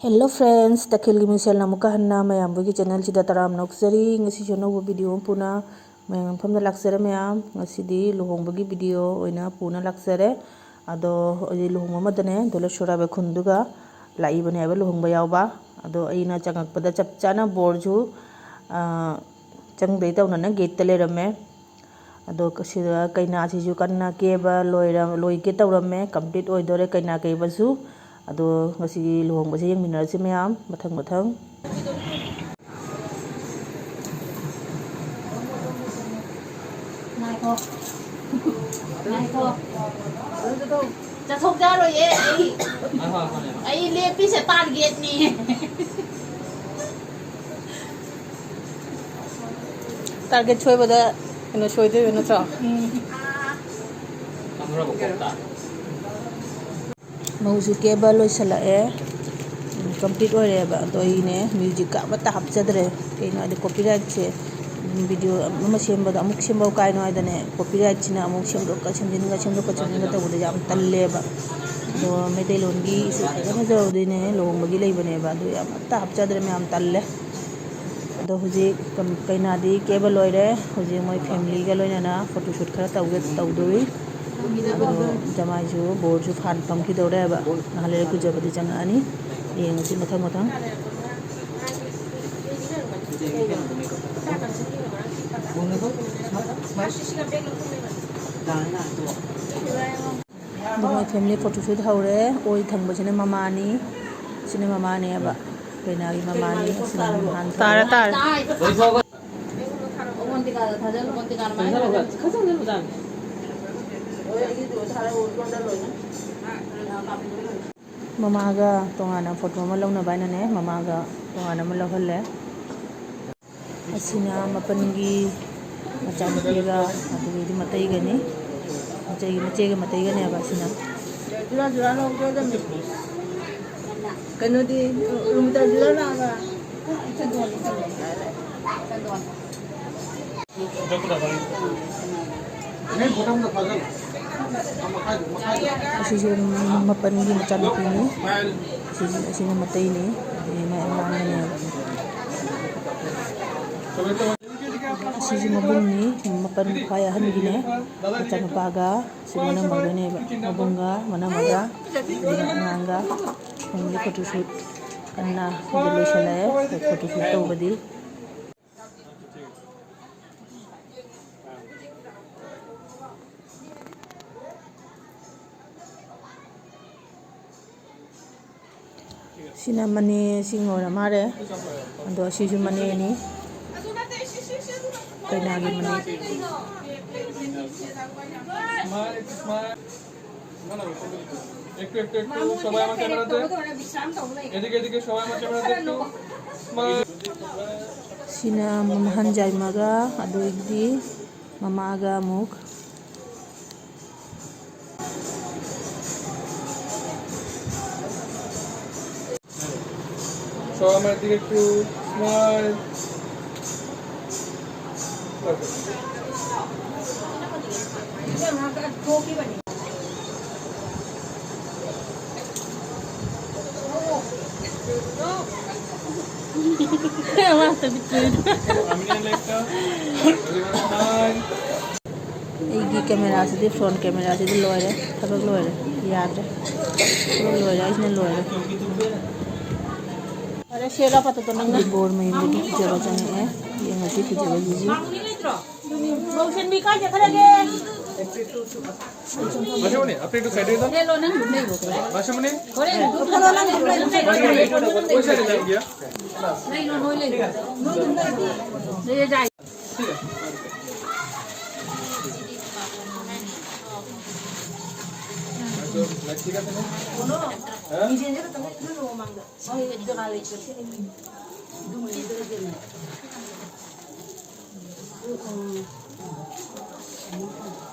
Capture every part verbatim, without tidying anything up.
Hello friends, ꯇꯈꯦꯜꯒꯤ ꯃꯤꯡꯁꯦꯜꯅ ꯑꯃꯨꯛꯀ ꯍꯟꯅ ꯃꯌꯥꯝꯕꯒꯤ channelꯁꯤꯗ ꯇꯔꯥꯝꯅ ꯑꯣꯛꯆꯔꯤ꯫ ꯉꯁꯤꯁꯨ ꯑꯅꯧꯕ video ꯑꯃ ꯄꯨꯅ ꯃꯌꯥꯝ ꯃꯐꯝꯗ ꯂꯥꯛꯆꯔꯦ꯫ ꯃꯌꯥꯝ, ꯉꯁꯤꯗꯤ ꯂꯨꯍꯣꯡꯕꯒꯤ video ꯑꯣꯏꯅ ꯄꯨꯅ ꯂꯥꯛꯆꯔꯦ꯫ ꯑꯗꯣ ꯑꯩꯗꯤ ꯂꯨꯍꯣꯡꯕ ꯑꯃꯗꯅꯦ ꯗꯣꯂꯦꯁꯣꯔ ꯍꯥꯏꯕ ꯈꯨꯟꯗꯨꯒ ꯂꯥꯛꯏꯕꯅꯦ ꯍꯥꯏꯕ ꯂꯨꯍꯣꯡꯕ ꯌꯥꯎꯕ꯫ ꯑꯗꯣ ꯑꯩꯅ ꯆꯪꯉꯛꯄꯗ ꯆꯞ ꯆꯥꯅ ꯕꯣꯔꯁꯨ, ꯑ, ꯆꯪꯗꯩ ꯇꯧꯅꯅ gateꯇ ꯂꯩꯔꯝꯃꯦ꯫ ꯑꯗꯣ ꯁꯤꯗ ꯀꯩꯅꯥꯁꯤꯁꯨ ꯀꯟꯅ ꯀꯦꯕ ꯂꯣꯏꯔ-, ꯂꯣꯏꯒꯦ ꯇꯧꯔꯝꯃꯦ, complete ꯑꯣꯏꯗꯣꯔꯦ ꯀꯩꯅꯥ ꯀꯩꯕꯁꯨ꯫ ꯑꯗꯣ ꯉꯁꯤꯒꯤ ꯂꯨꯍꯣꯡꯕꯁꯦ ꯌꯦꯡꯃꯤꯟꯅꯔꯁꯤ ꯃꯌꯥꯝ, ꯃꯊꯪ ꯃꯊꯪ꯫ ꯉꯥꯏꯈꯣ꯫ ꯉꯥꯏꯈꯣ꯫ ꯆꯠꯊꯣꯛ ꯌꯥꯔꯣꯏꯌꯦ ꯑꯩ꯫ ꯑꯩ ꯂꯦꯞꯄꯤꯁꯦ targetꯅꯤ꯫ Target ꯁꯣꯏꯕꯗ ꯀꯩꯅꯣ ꯁꯣꯏꯗꯣꯏꯕ ꯅꯠꯇ꯭ꯔꯣ? ꯎꯝ꯫ ꯃꯧꯁꯨ ꯀꯦꯕ ꯂꯣꯏꯁꯤꯜꯂꯛꯑꯦ꯫ ꯎꯝ, complete ꯑꯣꯏꯔꯦꯕ꯫ ꯑꯗꯣ ꯑꯩꯅꯦ musicꯀ ꯑꯃꯠꯇ ꯍꯥꯞꯆꯗ꯭ꯔꯦ꯫ ꯀꯩꯅꯣ ꯍꯥꯏꯗꯤ copyrightꯁꯦ, ꯎꯝ, video ꯑꯃ ꯁꯦꯝꯕꯗ ꯑꯃꯨꯛ ꯁꯦꯝꯕ ꯀꯥꯏꯅꯣ ꯍꯥꯏꯗꯅꯦ, copyrightꯁꯤꯅ ꯑꯃꯨꯛ ꯁꯦꯝꯗꯣꯛꯀ ꯁꯦꯝꯖꯤꯟꯒ, ꯁꯦꯝꯗꯣꯛꯀ ꯁꯦꯝꯖꯤꯟꯒ ꯇꯧꯕꯗ ꯌꯥꯝ ꯇꯜꯂꯦꯕ꯫ ꯑꯗꯣ ꯃꯩꯇꯩꯂꯣꯟꯒꯤ ꯏꯁꯩ ꯐꯖ ꯐꯖꯕꯗꯨꯅꯦ ꯂꯨꯍꯣꯡꯕꯒꯤ ꯂꯩꯕꯅꯦꯕ꯫ ꯑꯗꯨ ꯌꯥꯝ ꯑꯃꯠꯇ ꯍꯥꯞꯆꯗ꯭ꯔꯦ ꯃꯌꯥꯝ, ꯇꯜꯂꯦ꯫ ꯑꯗꯣ ꯍꯧꯖꯤꯛ ꯀꯝ-, ꯀꯩꯅꯥꯗꯤ ꯀꯦꯕ ꯂꯣꯏꯔꯦ꯫ ꯍꯧꯖꯤꯛ ꯃꯣꯏ familyꯒ ꯂꯣꯏꯅꯅ photoshoot ꯈꯔ ꯇꯧꯒꯦ, ꯇꯧꯗꯣꯔꯤ꯫ ꯑꯗꯣ ꯖꯃꯥꯏꯁꯨ ꯕꯣꯔꯁꯨ ꯐꯥꯟ ꯐꯝꯈꯤꯗꯧꯔꯦꯕ꯫ ꯉꯥꯏꯍꯥꯛ ꯂꯩꯔ ꯀꯨꯖꯕꯗꯤ ꯆꯪꯉꯛꯑꯅꯤ꯫ ꯌꯦꯡꯉꯁꯤ ꯃꯊꯪ ꯃꯊꯪ꯫ ꯑꯗꯣ ꯃꯣꯏ family photoshoot ꯍꯧꯔꯦ꯫ ꯑꯣꯏ ꯊꯪꯕꯁꯤꯅ ꯃꯃꯥꯅꯤ, ꯁꯤꯅ ꯃꯃꯥꯅꯦꯕ, ꯀꯩꯅꯥꯒꯤ ꯃꯃꯥꯅꯤ꯫ ꯑꯁꯤꯅ ꯅꯍꯥꯟ ꯇꯥꯔꯦ, ꯇꯥꯔꯦ꯫ ꯃꯃꯥꯒ ꯇꯣꯉꯥꯟꯅ ꯐꯣꯇꯣ ꯑꯃ ꯂꯧꯅꯕ ꯍꯥꯏꯅꯅꯦ, ꯃꯃꯥꯒ ꯇꯣꯉꯥꯟꯅ ꯑꯃ ꯂꯧꯍꯜꯂꯦ꯫ ꯑꯁꯤꯅ ꯃꯄꯟꯒꯤ ꯃꯆꯥꯅꯨꯄꯤꯒ, ꯑꯗꯨꯒꯤꯗꯤ ꯃꯇꯩꯒꯅꯤ꯫ ꯃꯆꯩ-, ꯃꯆꯦꯒ ꯃꯇꯩꯒꯅꯦꯕ ꯑꯁꯤꯅ꯫ ꯖꯨꯔꯥ ꯖꯨꯔꯥ ꯂꯧꯒꯗꯕꯅꯤ꯫ ꯀꯩꯅꯣꯗꯤ, ꯔꯨꯝꯇ ꯖꯨꯔꯥ ꯂꯥꯛꯑꯒ꯫ ꯑꯁꯤꯁꯦ ꯃꯄꯟꯒꯤ ꯃꯆꯥꯅꯨꯄꯤꯅꯤ꯫ ꯑꯁꯤꯁꯦ, ꯑꯁꯤꯅ ꯃꯇꯩꯅꯤ꯫ ꯑꯁꯤꯅ ꯑꯉꯥꯡꯅꯦꯕ꯫ ꯑꯁꯤꯁꯦ ꯃꯕꯨꯡꯅꯤ꯫ ꯃꯄꯟ ꯈ꯭ꯋꯥꯏ ꯑꯍꯟꯒꯤꯅꯦ꯫ ꯃꯆꯥꯅꯨꯄꯥꯒ ꯁꯤ ꯃꯅꯝꯃꯒꯅꯦꯕ꯫ ꯃꯕꯨꯡꯒ ꯃꯅꯝꯃꯒ ꯑꯗꯨꯒ ꯑꯉꯥꯡꯒ ꯃꯣꯏꯒꯤ photoshoot ꯀꯟꯅ ꯁꯤꯗ ꯂꯣꯏꯁꯤꯜꯂꯛꯑꯦ꯫ Photoshoot ꯇꯧꯕꯗꯤ꯫ ꯁꯤꯅ ꯃꯅꯦ, ꯁꯤ ꯑꯣꯏꯔ ꯃꯥꯜꯂꯦ꯫ ꯑꯗꯣ ꯁꯤꯁꯨ ꯃꯅꯦꯅꯤ꯫ ꯀꯩꯅꯥꯒꯤ ꯃꯅꯦ꯫ একটু একটু একটু সবাই আমার ক্যামেরাতে। এদিকে এদিকে সবাই আমার ক্যামেরাতে একটু। Smile. ꯁꯤꯅ ꯃꯍꯟꯖꯥꯏꯃꯒ, ꯑꯗꯨꯗꯤ ꯃꯃꯥꯒ ꯑꯃꯨꯛ꯫ সবাই আমার দিকে একটু। Smile. ꯑꯩꯒꯤ cameraꯁꯤꯗꯤ, front cameraꯁꯤꯗꯤ ꯂꯣꯏꯔꯦ, ꯊꯕꯛ ꯂꯣꯏꯔꯦ, ꯌꯥꯗ꯭ꯔꯦ꯫ ꯊꯕꯛ ꯂꯣꯏꯔꯦ, ꯑꯩꯁꯤꯅ ꯂꯣꯏꯔꯦ꯫ ꯐꯔꯦ, ꯁꯦ ꯂꯥꯎ, ꯐꯠꯇꯣ ꯅꯪꯅ꯫ ꯕꯣꯔ ꯃꯌꯨꯝꯗꯒꯤ ꯐꯤꯖꯕ ꯆꯪꯉꯛꯑꯦ꯫ ꯌꯦꯡꯉꯁꯤ ꯐꯤꯖꯕ ꯖꯤꯖꯤ꯫ ꯃꯧꯁꯦꯟꯕꯤ ꯀꯥꯏ ꯆꯠꯈ꯭ꯔꯒꯦ? ꯃꯥꯁꯤꯃꯅꯤ, ꯑꯞꯗꯦꯠꯇꯨ ꯁꯥꯏꯗ ꯇꯧ꯫ ꯍꯦꯜꯂꯣ, ꯅꯪ ꯑꯗꯨꯝ ꯂꯩꯔꯣ꯫ ꯃꯥꯁꯤꯃꯅꯤ꯫ ꯍꯣꯔꯦꯟ ꯑꯗꯨꯝ ꯊꯣꯛꯂꯛꯑꯣ, ꯅꯪ ꯑꯗꯨꯝ ꯂꯩꯔꯣ꯫ ꯃꯥꯁꯤꯃꯅꯤ꯫ ꯂꯩꯔꯣ, ꯅꯣꯏ ꯂꯩꯔꯣ꯫ ꯂꯩꯔꯣ, ꯌꯥꯏ꯫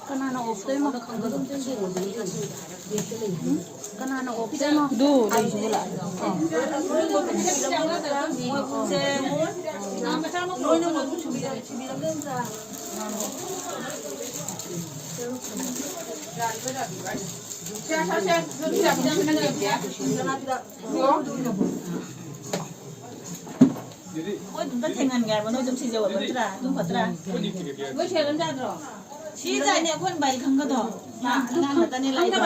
ꯀꯅꯥꯅ ꯑꯣꯛꯇꯣꯏꯅꯣ? ꯀꯅꯥꯅ ꯑꯣꯛꯇꯣꯏꯅꯣ? ꯑꯗꯨ ꯂꯩꯁꯤꯕꯨ ꯂꯥꯛꯑꯦ꯫ ꯑꯩꯈꯣꯏ ꯑꯗꯨꯝ ꯊꯦꯡꯍꯟꯒꯦ ꯍꯥꯏꯕ, ꯅꯣꯏ ꯑꯗꯨꯝ ꯁꯤꯖꯧ ꯍꯥꯏꯕ ꯅꯠꯇ꯭ꯔꯥ? ꯑꯗꯨꯝ ꯐꯠꯇ꯭ꯔꯥ? ꯁꯤ ꯆꯥꯏꯅꯦ ꯑꯩꯈꯣꯏꯅ ꯕꯥꯏ ꯈꯪꯒꯗꯣ꯫ ꯃꯥ ꯑꯉꯥꯡ ꯈꯛꯇꯅꯦ ꯂꯥꯛꯏꯗꯣ꯫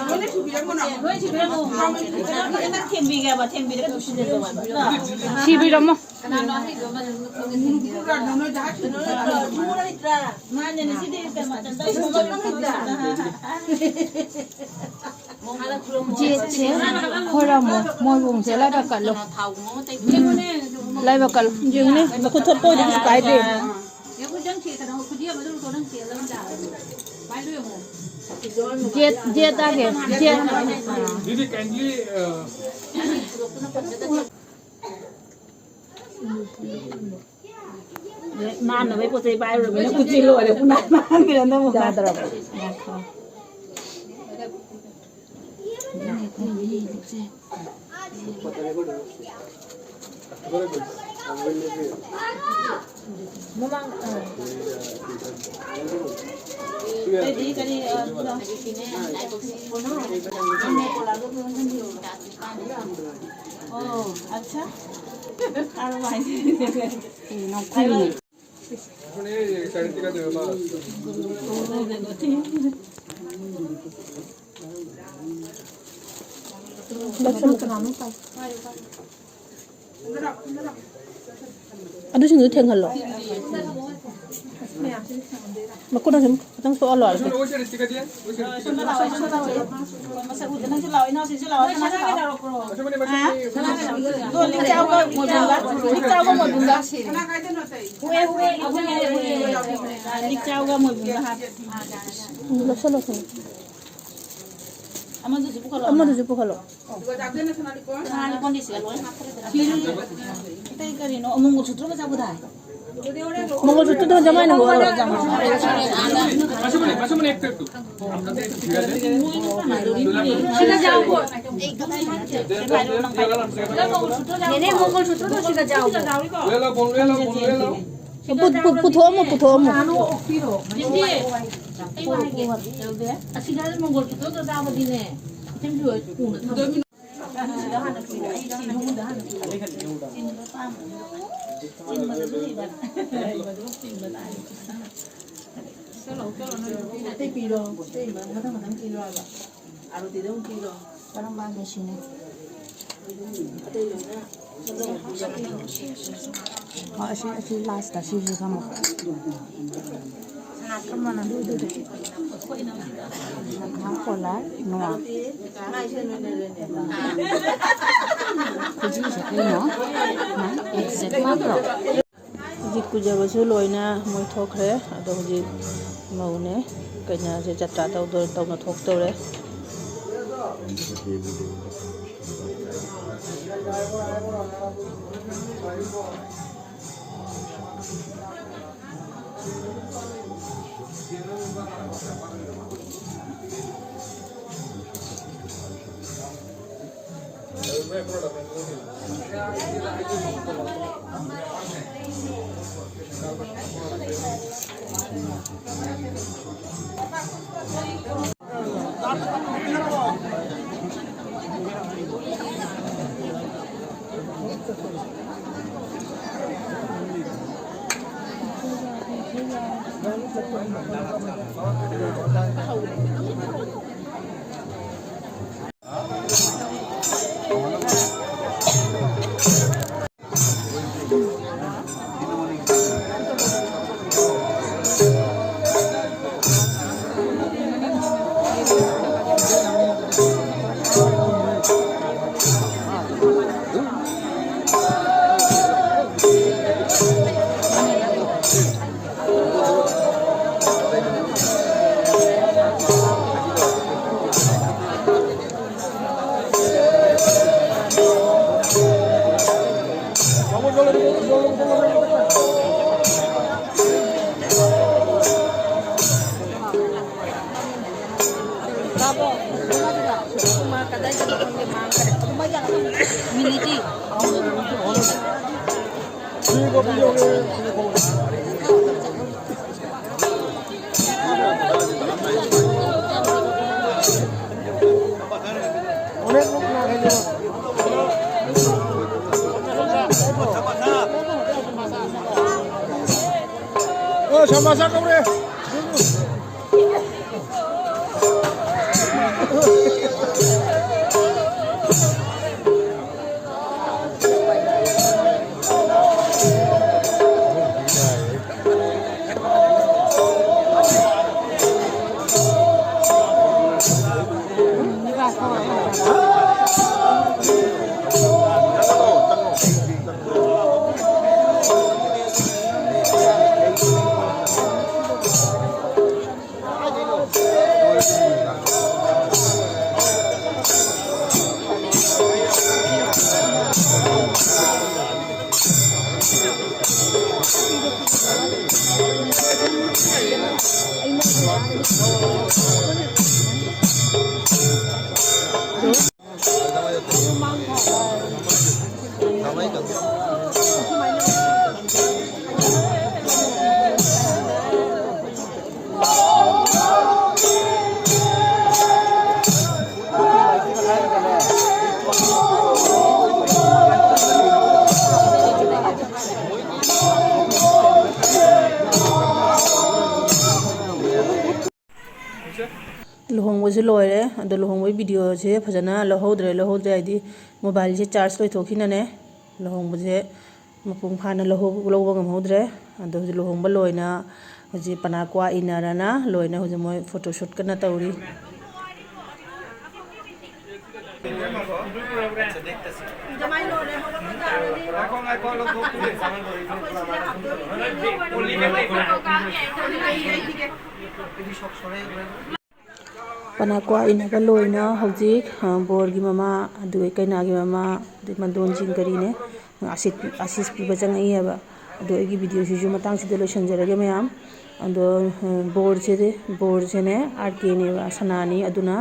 ꯂꯣꯏꯅ ꯁꯨꯕꯤꯔꯝꯃꯣ ꯅꯪ꯫ ꯂꯣꯏ ꯁꯨꯕꯤꯔꯝꯃꯣ꯫ ꯅꯪ ꯊꯦꯡꯕꯤꯒꯦ ꯍꯥꯏꯕ, ꯊꯦꯡꯕꯤꯔꯒ ꯑꯗꯨꯝ ꯁꯤꯖꯧ ꯍꯥꯏꯕ꯫ ꯁꯤꯕꯤꯔꯝꯃꯣ꯫ ꯀꯅꯥꯅꯣ ꯑꯍꯩꯕ ꯑꯃ ꯅꯪ ꯈꯪꯅ ꯊꯦꯡꯕꯤꯔꯒ? ꯃꯥꯅꯦ, ꯁꯤꯗꯤ ꯀꯩꯅꯣ, ꯃꯇꯝꯗ ꯖꯦꯠꯁꯦ ꯈꯣꯏꯔꯝꯃꯣ, ꯃꯣꯏꯕꯨꯡꯁꯦ ꯂꯥꯏꯕꯛ ꯀꯠꯂꯣ꯫ ꯂꯥꯏꯕꯛ ꯀꯠꯂꯣ꯫ ꯌꯦꯡꯉꯨꯅꯦ, ꯃꯈꯨꯠ ꯊꯣꯠꯄ ꯑꯣꯏꯗꯤ ꯀꯩꯁꯨ ꯀꯥꯏꯗꯦ꯫ ꯖꯦꯠ, ꯖꯦꯠ ꯇꯥꯒꯦ, ꯖꯦꯠ꯫ Didi, kindly, uh, ꯅꯥꯟꯅꯕꯩ ꯄꯣꯠ ꯆꯩ ꯄꯥꯏꯔꯨꯔꯕꯅꯤꯅ ꯈꯨꯠꯁꯤ ꯂꯣꯏꯔꯦ, ꯄꯨꯡꯅꯥꯟ ꯅꯥꯟꯈ꯭ꯔꯦ ꯅꯪ ꯑꯃꯨꯛ꯫ ꯌꯥꯗ꯭ꯔꯕ? ꯃꯃꯥꯡ, ꯑ꯫ ꯑꯇꯩꯗꯤ ꯀꯔꯤ, ꯑ, ꯄꯨꯔꯥ? ꯑꯣ, ꯑꯠꯆꯥ꯫ ꯀꯔꯝꯍꯥꯏꯅ? ꯑꯗꯨꯁꯤꯡꯗꯨ ꯊꯦꯡꯍꯜꯂꯣ꯫ ꯃꯈꯨꯠꯅ ꯁꯨꯝ ꯈꯤꯇꯪ ꯁꯣꯛꯍꯜꯂꯣ ꯍꯥꯏꯕ꯫ ꯃꯁꯛ ꯎꯗ ꯅꯪꯁꯨ ꯂꯥꯛꯑꯣ, ꯏꯅꯥꯎꯁꯤꯁꯨ ꯂꯥꯛꯑꯣ, ꯁꯅꯥꯁꯨ ꯂꯥꯛꯑꯣ꯫ ꯍꯥ? ꯁꯅꯥꯁꯨ ꯂꯥꯛꯑꯣ꯫ ꯑꯗꯣ ꯂꯤꯛꯆꯥꯎꯒ ꯃꯣꯏꯕꯨꯡꯒ, ꯂꯤꯛꯆꯥꯎꯒ ꯃꯣꯏꯕꯨꯡꯒ ꯍꯥꯞꯄꯦ꯫ ꯂꯤꯛꯆꯥꯎꯒ ꯃꯣꯏꯕꯨꯡꯒ ꯍꯥꯞꯄꯦ꯫ ꯎꯝ, ꯂꯧꯁꯜꯂꯣ, ꯂꯧꯁꯜꯂꯣ꯫ ꯑꯃꯗꯨꯁꯨ ꯄꯨꯈꯠꯂꯣ꯫ ꯑꯃꯗꯨꯁꯨ ꯄꯨꯈꯠꯂꯣ꯫ ꯁꯅꯥ ꯂꯤꯛꯀꯣꯟꯗꯤ ꯁꯤꯗ ꯂꯣꯏ ꯍꯥꯞꯈ꯭ꯔꯦꯗꯅ꯫ ꯑꯇꯩ ꯀꯔꯤꯅꯣ? ꯑꯃꯨꯛ ꯃꯨꯛ ꯁꯨꯠꯇ꯭ꯔꯒ ꯆꯥꯕꯗꯥꯏ? ꯃꯪꯒꯜꯁꯨꯇ꯭ꯔꯗꯣ ꯖꯃꯥꯏꯅ ꯍꯧꯔꯣ꯫ ꯅꯦꯅꯦ, ꯃꯪꯒꯜꯁꯨꯇ꯭ꯔꯗꯣ ꯁꯤꯒ ꯌꯥꯎꯕ꯭ꯔꯣ? ꯄꯨ-, ꯄꯨ-, ꯄꯨꯊꯣꯛꯑꯝꯃꯣ, ꯄꯨꯊꯣꯛꯑꯝꯃꯣ꯫ ꯆꯤꯆꯦ, ꯑꯩ ꯋꯥ ꯍꯥꯏꯒꯦ꯫ ꯌꯧꯗꯦ꯫ ꯑꯁꯤꯗ ꯃꯪꯒꯣꯜ ꯐꯣꯇꯣꯗ ꯆꯥꯕꯗꯤꯅꯦ, ꯏꯊꯦꯝ ꯐꯤ ꯍꯣꯏ ꯎꯅ ꯊꯝꯃꯣ꯫ ꯁꯤꯗ ꯍꯥꯟꯅ ꯄꯤꯔꯛꯑꯣ, ꯑꯩ ꯁꯤꯗ ꯍꯥꯟꯅ ꯄꯤꯔꯛꯑꯣ꯫ ꯆꯤꯟꯕꯗ ꯄꯥꯝꯕ꯫ ꯆꯤꯟꯕꯗ ꯂꯩꯕ꯫ ꯂꯩꯕꯗꯨ ꯆꯤꯟꯕꯗ ꯍꯥꯏ꯫ ꯆꯠꯂꯣ, ꯆꯠꯂꯣ, ꯅꯣꯏ ꯅꯨꯄꯤ꯫ ꯑꯇꯩ ꯄꯤꯔꯣ, ꯑꯇꯩ ꯃꯊꯪ ꯃꯊꯪ ꯄꯤꯔꯣ ꯍꯥꯏꯕ꯫ ꯑꯥꯔꯣꯇꯤꯗ ꯑꯃꯨꯛ ꯄꯤꯔꯣ꯫ ꯀꯔꯝꯕ ꯂꯣꯏꯁꯤꯅꯣ? ꯑꯇꯩ ꯂꯣꯏꯅ ꯁꯦꯝꯗꯣꯛꯈ꯭ꯔꯣ꯫ ꯑꯣ, ꯑꯁꯤ, ꯑꯁꯤ ꯂꯥꯁꯇ ꯁꯤꯁꯨ ꯊꯝꯃꯣ꯫ ꯀꯔꯝꯕꯅꯣ? ꯅꯈꯥ ꯀꯣꯂꯔ ꯅꯣ꯫ ꯈꯨꯖꯤꯁꯦ ꯀꯩꯅꯣ? ꯃꯥ ꯑꯦꯛꯖꯦꯛ ꯃꯥꯟꯗ꯭ꯔꯣ? ꯍꯧꯖꯤꯛ ꯄꯨꯖꯕꯁꯨ ꯂꯣꯏꯅ ꯃꯣꯏ ꯊꯣꯛꯈ꯭ꯔꯦ꯫ ꯑꯗꯣ ꯍꯧꯖꯤꯛ ꯃꯧꯅꯦ ꯀꯩꯅꯥꯁꯦ ꯖꯇ꯭ꯔꯥ ꯇꯧꯗꯣ-, ꯇꯧꯅ ꯊꯣꯛꯇꯧꯔꯦ꯫ ꯃꯤꯅꯤꯠꯇꯤ ও, সমস্যা কমরে। ꯂꯨꯍꯣꯡꯕꯁꯨ ꯂꯣꯏꯔꯦ꯫ ꯑꯗꯣ ꯂꯨꯍꯣꯡꯕꯒꯤ ꯚꯤꯗꯤꯑꯣꯁꯦ ꯐꯖꯅ ꯂꯧꯍꯧꯗ꯭ꯔꯦ꯫ ꯂꯧꯍꯧꯗ꯭ꯔꯦ ꯍꯥꯏꯗꯤ, ꯃꯣꯕꯥꯏꯜꯁꯦ ꯆꯥꯔꯖ ꯂꯣꯏꯊꯣꯛꯈꯤꯅꯅꯦ, ꯂꯨꯍꯣꯡꯕꯁꯦ ꯃꯄꯨꯡ ꯐꯥꯅ ꯂꯧꯍꯧ-, ꯂꯧꯕ ꯉꯝꯍꯧꯗ꯭ꯔꯦ꯫ ꯑꯗꯣ ꯍꯧꯖꯤꯛ ꯂꯨꯍꯣꯡꯕ ꯂꯣꯏꯅ ꯍꯧꯖꯤꯛ ꯄꯅꯥ ꯀ꯭ꯋꯥ ꯏꯟꯅꯔꯅ ꯂꯣꯏꯅ ꯍꯧꯖꯤꯛ ꯃꯣꯏ ꯐꯣꯇꯣ ꯁꯨꯠ ꯀꯟꯅ ꯇꯧꯔꯤ꯫ ꯄꯅꯥ ꯀ꯭ꯋꯥ ꯏꯟꯅꯕ ꯂꯣꯏꯅ ꯍꯧꯖꯤꯛ, ꯑ, ꯕꯣꯔꯒꯤ ꯃꯃꯥ, ꯑꯗꯨꯒ ꯀꯩꯅꯥꯒꯤ ꯃꯃꯥ, ꯑꯗꯩ ꯃꯟꯗꯣꯟꯁꯤꯡ ꯀꯔꯤꯅꯦ, ꯑꯁꯤꯁ, ꯑꯁꯤꯁ ꯄꯤꯕ ꯆꯪꯉꯛꯏꯑꯕ꯫ ꯑꯗꯣ ꯑꯩꯒꯤ ꯚꯤꯗꯤꯑꯣꯁꯤꯁꯨ ꯃꯇꯥꯡꯁꯤꯗ ꯂꯣꯏꯁꯤꯟꯖꯔꯒꯦ ꯃꯌꯥꯝ꯫ ꯑꯗꯣ, ꯑ, ꯕꯣꯔꯁꯤꯗꯤ, ꯕꯣꯔꯁꯤꯅꯦ ꯑꯥꯔ ꯀꯦꯅꯦꯕ, ꯁꯅꯥꯅꯤ꯫ ꯑꯗꯨꯅ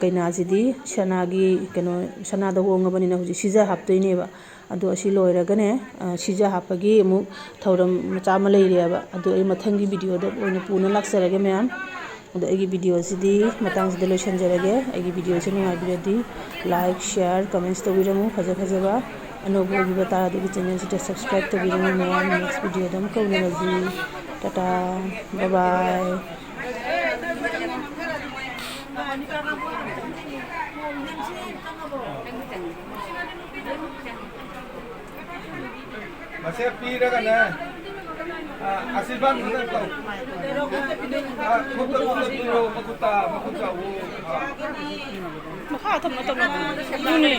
ꯀꯩꯅꯥꯁꯤꯗꯤ ꯁꯅꯥꯒꯤ ꯀꯩꯅꯣ, ꯁꯅꯥꯗ ꯍꯣꯡꯉꯕꯅꯤꯅ ꯍꯧꯖꯤꯛ ꯁꯤꯖ ꯍꯥꯞꯇꯣꯏꯅꯦꯕ꯫ ꯑꯗꯣ ꯑꯁꯤ ꯂꯣꯏꯔꯒꯅꯦ, ꯁꯤꯖ ꯍꯥꯞꯄꯒꯤ ꯑꯃꯨꯛ ꯊꯧꯔꯝ ꯃꯆꯥ ꯑꯃ ꯂꯩꯔꯤꯑꯕ꯫ ꯑꯗꯣ ꯑꯩ ꯃꯊꯪꯒꯤ ꯚꯤꯗꯤꯑꯣꯗ ꯑꯣꯏꯅ ꯄꯨꯅ ꯂꯥꯛꯆꯔꯒꯦ ꯃꯌꯥꯝ꯫ ꯑꯗꯣ ꯑꯩꯒꯤ ꯚꯤꯗꯤꯑꯣꯁꯤꯗꯤ ꯃꯇꯥꯡꯁꯤꯗ ꯂꯣꯏꯁꯤꯟꯖꯔꯒꯦ꯫ ꯑꯩꯒꯤ ꯚꯤꯗꯤꯑꯣꯁꯤ ꯅꯨꯡꯉꯥꯏꯕꯤꯔꯗꯤ like, share, comments ꯇꯧꯕꯤꯔꯝꯃꯨ꯫ ꯐꯖ ꯐꯖꯕ ꯑꯅꯧꯕ ꯑꯣꯏꯕꯤꯕ ꯇꯥꯔꯗꯤ ꯑꯩꯒꯤ ꯆꯦꯅꯦꯜꯁꯤꯗ subscribe ꯇꯧꯕꯤꯔꯝꯃꯨ ꯃꯌꯥꯝ꯫ Next ꯚꯤꯗꯤꯑꯣꯗ ꯑꯃꯨꯛꯀ ꯎꯅꯔꯁꯤ꯫ Tata, bye bye꯫ ꯃꯁꯦ ꯄꯤꯔꯒꯅꯦ, ꯑ, ꯑꯁꯤꯔꯕꯥꯗ ꯈꯤꯇꯪ ꯇꯧ꯫ ꯑ, ꯈꯨꯠꯇ, ꯈꯨꯠꯇ ꯄꯤꯔꯣ, ꯃꯈꯨꯠꯇ, ꯃꯈꯨꯠꯇ꯫ ꯑ꯫ ꯃꯈꯥ ꯊꯝꯃꯣ, ꯊꯝꯃꯣ꯫ ꯑꯗꯨꯅꯦ꯫